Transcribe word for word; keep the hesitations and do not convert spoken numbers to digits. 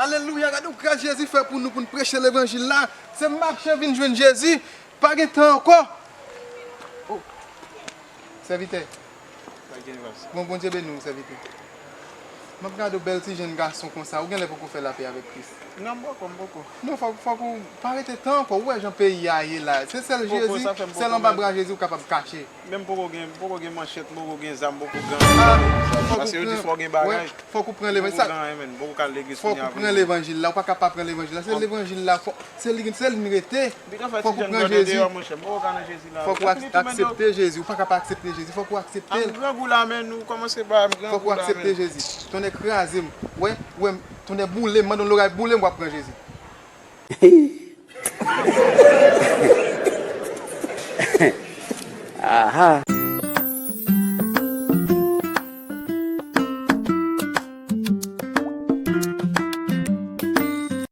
Alelouya, gade yon gras Jezi fè pou nou, pou n preche levanjil la. Se mache vin jwenn Jezi, pa gen tan ankò. Oh. Sèvitè. Pa gen vans. Bon, Bondye beni w, sèvitè. M ap gade w, bèl ti jenn gason konsa, ou genlè poko fè lapè avèk Kris. Non, m poko, m poko. Non, fòk, fòk ou pa rete tan ankò. Ou wè jan peyi a ye la. Se sèl Jezi, sèl anba bra Jezi ou kapab kache. Men m poko gen, m poko gen manchèt, m poko gen zam, m poko gen anyen. Paske yo di fò gen bagay. Fòk ou pran levanjil. M poko gen anyen, men m poko ka al legliz kounye a. Fòk ou pran levanjil la, ou pa ka pa pran levanjil la. Se levanjil la, fò, se li, se li n rete. Fòk ou pran Jezi. Fòk ou aksepte Jezi. Ou pa ka pa aksepte Jezi. Fòk ou aksepte l. Fòk ou aksepte Jezi. Tonnè kraze m. Wè, wè, tonnè boule m, mande yon loray boule m, w ap pran Jezi. Aha.